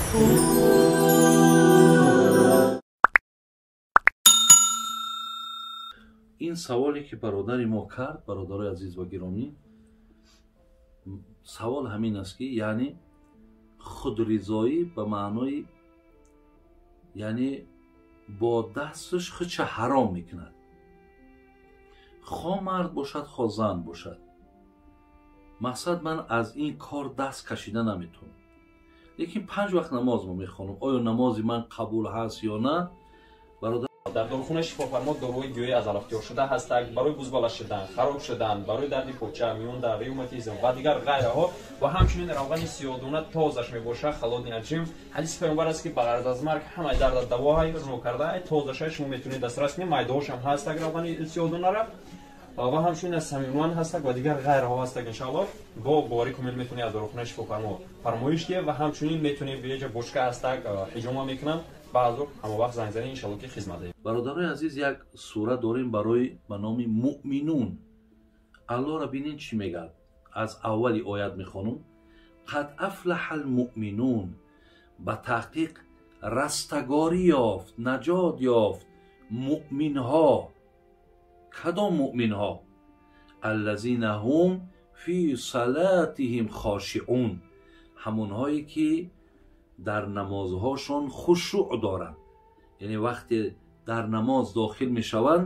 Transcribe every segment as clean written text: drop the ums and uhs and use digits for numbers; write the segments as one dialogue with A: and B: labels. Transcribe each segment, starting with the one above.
A: Ин саволе ки бародари мо кард, бародарои азиз ва гиромӣ, савол ҳамин аст ки яъне худризоӣ ба маънои яъне бо дасташ худша ҳаром мекунад, хо мард бошад, хо зан бошад. Мақсад ман аз ин кор даст кашида наметавонам, лекин 5 вақт намоз мо мехонам, оё намози ман қабул ҳаст ё на? Бародар,
B: дар дорухонаи Шифофармо доруҳои гиёҳӣ аз алафтиёр шуда ҳастанд барои бузбала шудан, хароб шудан, барои дарди поча, миёндард, ревматизм ва дигар ғайраҳо ва ҳамчунин равғани сиёдона тозаш мебошад, холодный отжим. Ҳадиси паёмбар аст ки ба ғараз аз марг ҳамаи дарда давоҳай рӯ карда, тозашай шумо метавонед дастрас кунед. Майдаҳошам ҳастак равғани сиёдонара ва ҳамчунин аз самиман ҳастак ва дигар ғайраҳо ҳастак. Иншааллоҳ бо боварӣ комил метавонед аз дорухонаи Шифофармо фармоиш диҳед ва ҳамчунин метавонед беҷа бочка ҳастак ҳиҷома мекунанд. Баъзо ҳама вақт занг занед, иншаллоҳ ки хизмат дорем.
A: Бародарои азиз, як сура дорем барои ба номи Муъминун. Аллоҳро бинед чӣ мегӯяд. Аз аввали оят мехонам. Қад афлаҳа алмуъминун, ба таҳқиқ растагорӣ ёфт, наҷот ёфт муъминҳо. Кадом муъминҳо? Аллазина ҳум фи салатиҳим хошиун, ҳамонҳое ки дар намозҳошон хушӯъ доранд. Яъне вақте дар намоз дохил мешаванд,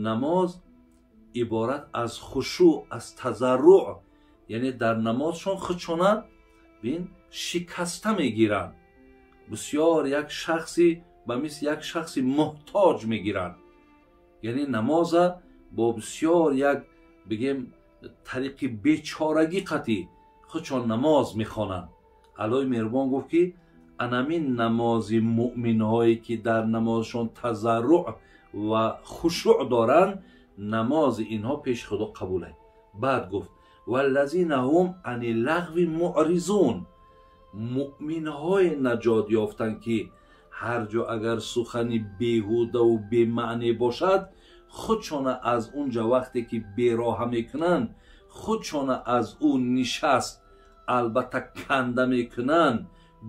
A: намоз иборат аз хушӯъ, аз тазарруъ, яъне дар намозшон худшона бин шикаста мегиранд. Бисёр як шахси ба мисли як шахси муҳтоҷ мегиранд. Яъне намоза бо бисёр як бигем тариқи бечорагӣ қатӣ худшон намоз мехонанд. Аллоҳи меҳрубон гуфт ки анамин намози муъминҳое ки дар намозшон тазарруъ ва хушӯъ доранд, намози инҳо пеши Худо қабул аст. Баъд гуфт валлазина ҳум ани лағви муъризун, муъминҳое наҷот ёфтанд ки ҳар ҷо агар сухани беҳудаву бемаъне бошад, худшона аз он ҷо вақте ки бероҳа мекунанд, худшона аз ӯ нишаст албатта канда мекунанд,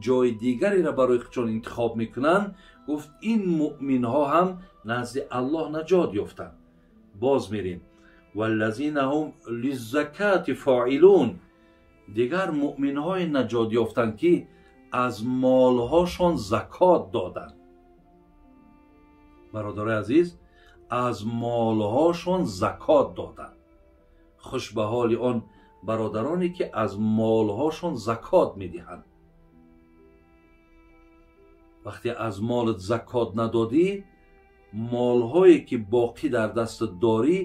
A: ҷои дигареро барои худшон интихоб мекунанд. Гуфт ин муъминҳо ҳам назди Аллоҳ наҷот ёфтанд. Боз мерем валлазина ҳум лиззакати фоилун, дигар муъминҳое наҷот ёфтанд ки аз молҳошон закот доданд. Бародарои азиз, аз молҳошон закот доданд. Хуш ба ҳоли он бародароне ки аз молҳошон закот медиҳанд. Вақте аз молат закот надодӣ, молҳое ки боқӣ дар дастат дорӣ,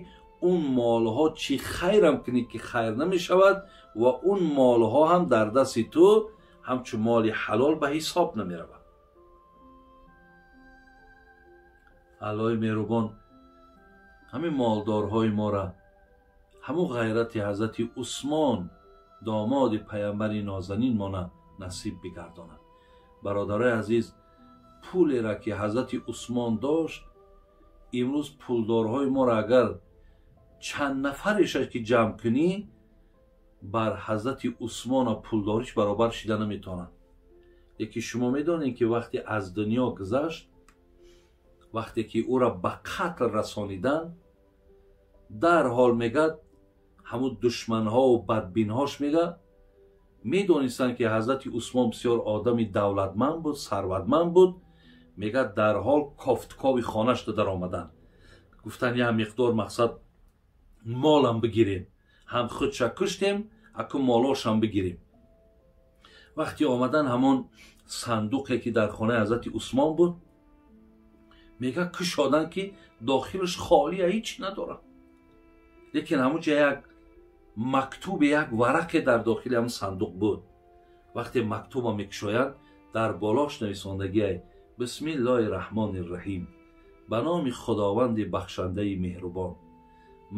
A: он молҳо чӣ хайрам кунӣ ки хайр намешавад ва он молҳо ҳам дар дасти ту ҳамчун моли ҳалол ба ҳисоб намеравад. Аллоҳи меҳрубон ҳамин молдорҳои мора ҳамун ғайрати ҳазрати Усмон домоди паямбари нозанин мона насиб бигардонад. Бародарои азиз, пулеро ки ҳазрати Усмон дошт, имрӯз пулдорҳои моро агар чанд нафареша ки ҷамъ кунӣ, бар ҳазрати Усмона пулдориш баробар шида наметавонад. Лекин шумо медонед ки вақте аз дунё гузашт, вақте ки ӯро ба қатл расониданд, дарҳол мегӯяд ҳамун душманҳову бадбинҳош мегӯяд медонистанд ки ҳазрати Усмон бисёр одами давлатманд буд, сарватманд буд. Мегӯяд дарҳол кофткови хонашда даромаданд, гуфтанд як миқдор мақсад молам бигирем, ҳам худша куштем, аку молошам бигирем. Вақте омадан ҳамон сандуқе ки дар хонаи ҳазрати Усмон буд, мегӯяд кушоданд ки дохилаш холия, ҳеч надорад. Лекин ҳамунҷа як мактубе, як варақе дар дохили ҳамон сандуқ буд. Вақте мактуба мекушоянд, дар болош нависондагиай бисмиллоҳи раҳмони раҳим, ба номи Худованди бахшандаи меҳрубон,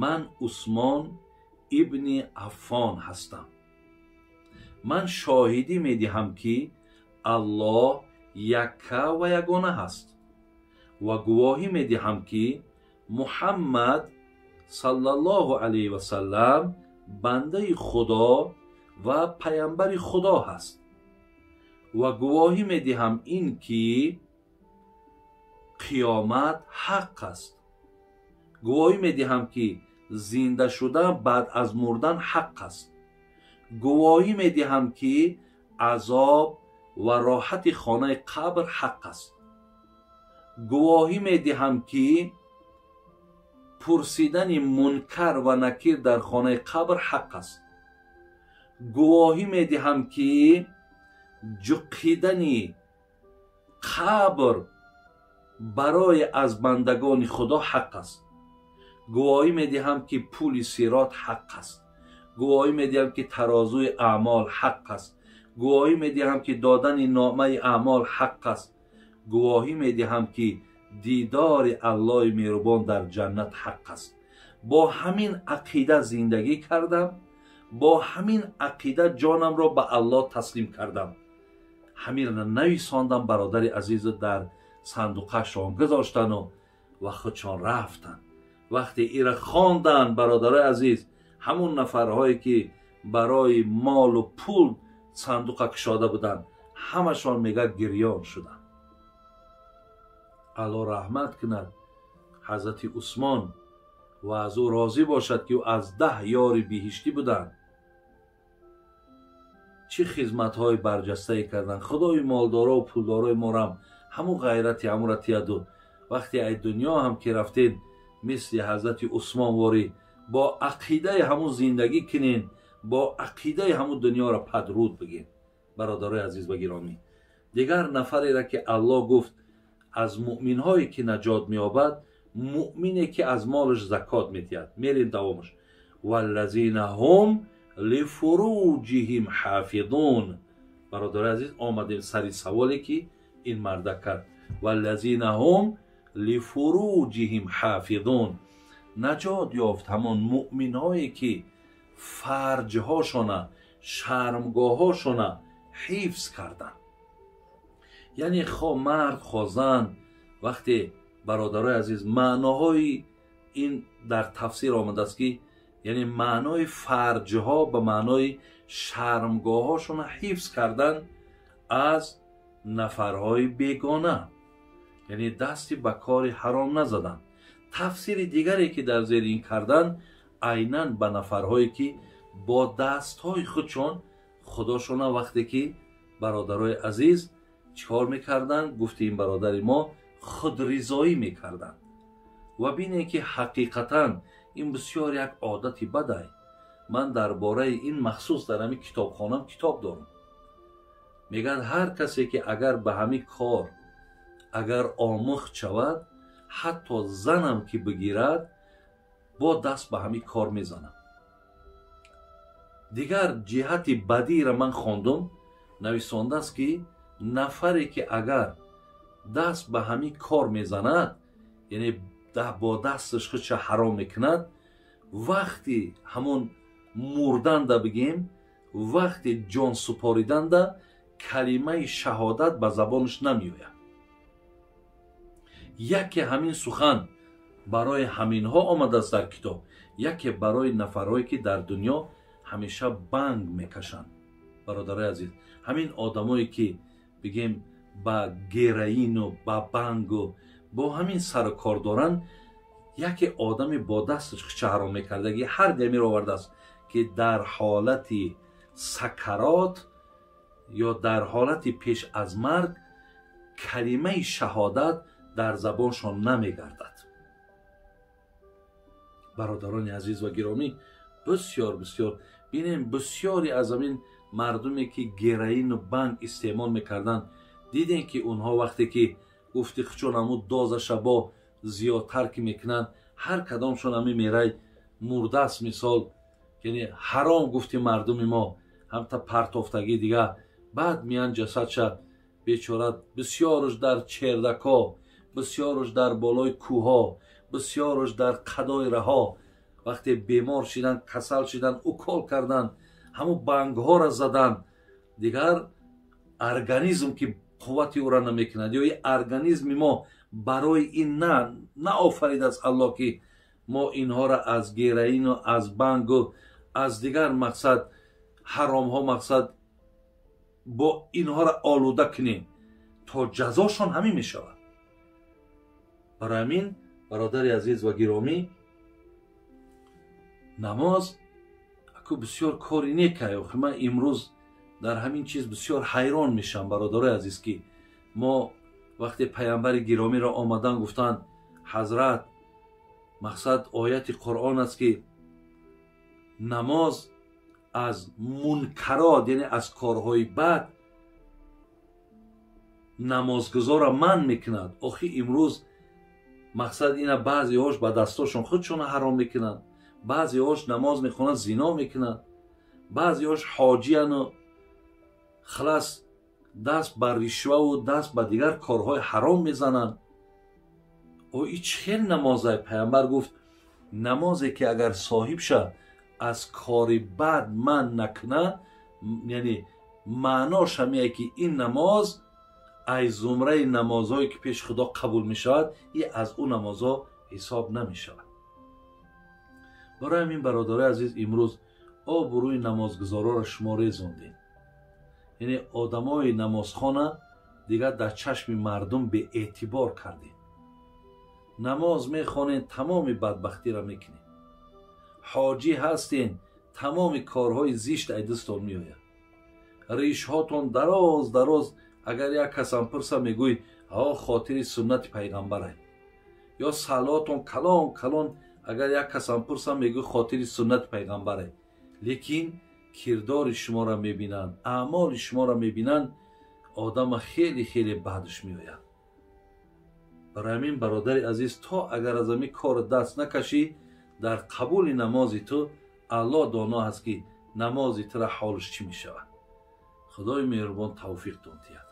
A: ман Усмон ибни Аффон ҳастам. Ман шоҳидӣ медиҳам ки Аллоҳ якка ва ягона ҳаст ва гувоҳӣ медиҳам ки Муҳаммад саллаллоҳу алайҳи васаллам бандаи Худо ва паямбари Худо ҳаст. Ва гувоҳӣ медиҳам ин ки қиёмат ҳақ аст. Гувоҳӣ медиҳам ки зинда шудан баъд аз мурдан ҳақ аст. Гувоҳӣ медиҳам ки азоб ва роҳати хонаи қабр ҳақ аст. Гувоҳӣ медиҳам ки пурсидани мункар ва накир дар хонаи қабр ҳақ аст. Гувоҳӣ медиҳам ки ҷуқидани қабр барои аз бандагони Худо ҳақ аст. Гувоҳӣ медиҳам ки пули сирот ҳақ аст. Гувоҳӣ медиҳам ки тарозуи аъмол ҳақ аст. Гувоҳӣ медиҳам ки додани номаи аъмол ҳақ аст. Гувоҳӣ медиҳам ки дидори Аллоҳи меҳрубон дар ҷаннат ҳақ аст. Бо ҳамин ақида зиндагӣ кардам, бо ҳамин ақида ҷонамро ба Аллоҳ таслим кардам. Ҳаминро нависондам, бародари азизу, дар сандуқашон гузоштану ва худшон рафтанд. Вақте ира хонданд, бародарои азиз, ҳамун нафарҳое ки барои молу пул сандуқа кушода буданд, ҳамашон мега гирён шуданд. Аллоҳ раҳмат кунад ҳазрати Усмон ва аз ӯ розӣ бошад, ки ӯ аз 10 ёри биҳиштӣ буданд. Чӣ хизматҳои барҷастае карданд. Худои молдоро пулдорои морам ҳамун ғайрати ҳамура тияду вақте ай дунё ҳам ки рафтед, мисли ҳазрати Усмон ворӣ бо ақидаи ҳамун зиндагӣ кунен, бо ақидаи ҳамун дунёро падруд бигин. Бародарои азиз ва гиромӣ, дигар нафареро ки Аллоҳ гуфт аз муъминҳое ки наҷот меёбад, муъмине ки аз молаш закот медиҳад. Мерем давомаш. Валлазина ҳум лифуруҷиҳим ҳофизун. Бародарои азиз, омадем сари саволе ки ин марда кард. Валлазина ҳум лифуруҷиҳим ҳофизун. Наҷот ёфт ҳамон муъминҳое ки фарҷҳошона, шармгоҳҳошона ҳифз карданд. Яъне хо мард, хо зан. Вақте бародарои азиз, маъноҳои ин дар тафсир омадааст ки яъне маънои фарҷҳо ба маънои шармгоҳҳошона ҳифз кардан аз нафарҳои бегона, яъне дасти ба кори ҳаром назадан. Тафсири дигаре ки дар зери ин кардан, айнан ба нафарҳое ки бо дастҳои худшон худошона вақте ки бародарои азиз чикор мекарданд, гуфти ин бародари мо, худризоӣ мекарданд. Ва бинед ки ҳақиқатан ин бисёр як одати бадай. Ман дар бораи ин махсус дар ҳамин китобхонам китоб дорам. Мегӯяд ҳар касе ки агар ба ҳамин кор агар омӯхт шавад, ҳатто занам ки бигирад, бо даст ба ҳамин кор мезанад. Дигар ҷиҳати бадиро ман хондум, нависондааст ки нафаре ки агар даст ба ҳамин кор мезанад, яъне бо дасташ худша ҳаром мекунад, вақти ҳамон мурданда бигем, вақти ҷон супориданда калимаи шаҳодат ба забонаш намеояд. Яке ҳамин сухан барои ҳаминҳо омадааст дар китоб, яке барои нафарҳое ки дар дунё ҳамеша банг мекашанд. Бародарои азиз, ҳамин одамое ки бигем ба героину ба бангу бо ҳамин сару кор доранд, яке одаме бо дасташ худша ҳаром мекардагӣ ҳар дамир овардааст ки дар ҳолати сакарот ё дар ҳолати пеш аз марг калимаи шаҳодат дар забоншон намегардад. Бародарони азиз ва гиромӣ, бисёр бисёр бинем, бисёре аз ҳамин мардуме ки героину банг истеъмол мекарданд, дидем ки онҳо вақте ки гуфти худшон ҳамун дозаша бо зиёдтар ки мекунанд, ҳар кадомшон ҳамин мерай мурдааст. Мисол, яъне ҳаром гуфти мардуми мо ҳамта партофтагӣ дига, баъд меян ҷасадша бечора, бисёруш дар чердакҳо, бисёруш дар болои кӯҳҳо, бисёруш дар қадои раҳо вақте бемор шидан, касал шидан, укол кардан, ҳамун бангҳоро задан, дигар организм ки қуввати ӯро намекунад, ё организми мо барои ин наофаридааст Аллоҳ ки мо инҳоро аз героину аз бангу аз дигар мақсад ҳаромҳо мақсад бо инҳоро олуда кунем, то ҷазошон ҳамин мешавад. Барои ҳамин, бародари азиз ва гиромӣ, намоз аку бисёр кори некай. Охи ман имрӯз дар ҳамин чиз бисёр ҳайрон мешавам, бародарои азиз, ки мо вақте паямбари гиромиро омадан гуфтанд: ҳазрат, мақсад ояти Қуръон аст, ки намоз аз мункарот, яъне аз корҳои бад намозгузорро манъ мекунад. Охи имрӯз мақсад ина баъзеҳош ба дастошон худшонро ҳаром мекунанд, баъзеҳош намоз мехонанд, зино мекунанд, баъзеҳош ҳоҷияну халас даст ба ришваву даст ба дигар корҳои ҳаром мезананд. О, и чӣ хел намозай? Паямбар гуфт: намозе ки агар соҳиб ша аз кори бад манъ накуна, яъне маънош ҳамее ки ин намоз ай зумраи намозҳое ки пеши Худо қабул мешавад, и аз ӯ намозҳо ҳисоб намешавад. Барои ҳамин, бародарои азиз, имрӯз обрӯи намозгузороро шумо резондед, яъне одамои намозхона дигар дар чашми мардум беэътибор кардед. Намоз мехонед, тамоми бадбахтиро мекунед, ҳоҷӣ ҳастен, тамоми корҳои зишт ай дастон меояд, ришҳотон дароз дароз. Агар як касам пурса, мегӯй: ҳо, хотири суннати пайғамбарай. Ё салотон калон калон, агар як касам пурса, мегӯй: хотири суннати пайғамбарай. Лекин кирдори шуморо мебинанд, аъмоли шуморо мебинанд, одама хеле хеле бадш меояд. Барои ҳамин, бародари азиз, то агар аз ҳамин кор даст накашӣ, дар қабули намози ту Аллоҳ доно ҳаст, ки намози тура ҳолаш чӣ мешавад. Худои меҳрубон тавфиқтон диҳад.